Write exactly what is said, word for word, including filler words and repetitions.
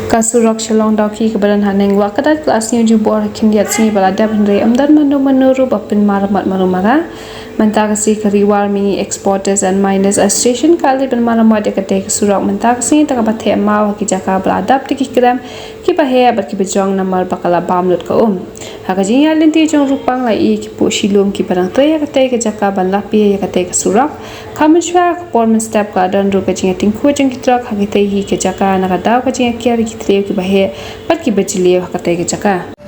Ka surok Shillong Dawki kaba don ha Nongwah ka dei ka la sniew jubor ha khyndiat sngi ba la dep, hynrei ym don mano mano ruh ba pynmaramot maramot. Mynta ka sngi ka Ri War Mihngi Exporters and Miners Association ka la pynmaramot ïa katei ka surok mynta ka sngi da kaba theh maw ha ki jaka ba la dap da ki krem kiba heh bad kiba jong namar ba ka la bam lut ka um. Ha ka jingïalynti jong ruh pang la ïohi ki puh shilum kiba dang trei ha katei ka jaka ban lap ïa katei ka surok. Ka mynshwa ka por mynstep ka don ruh ka jingïatyngkhuh jong ki trok ha katei hi ka jaka na ka daw ka jingïaker ïa ki trei kiba heh bad kiba jylliew ha katei ka jaka.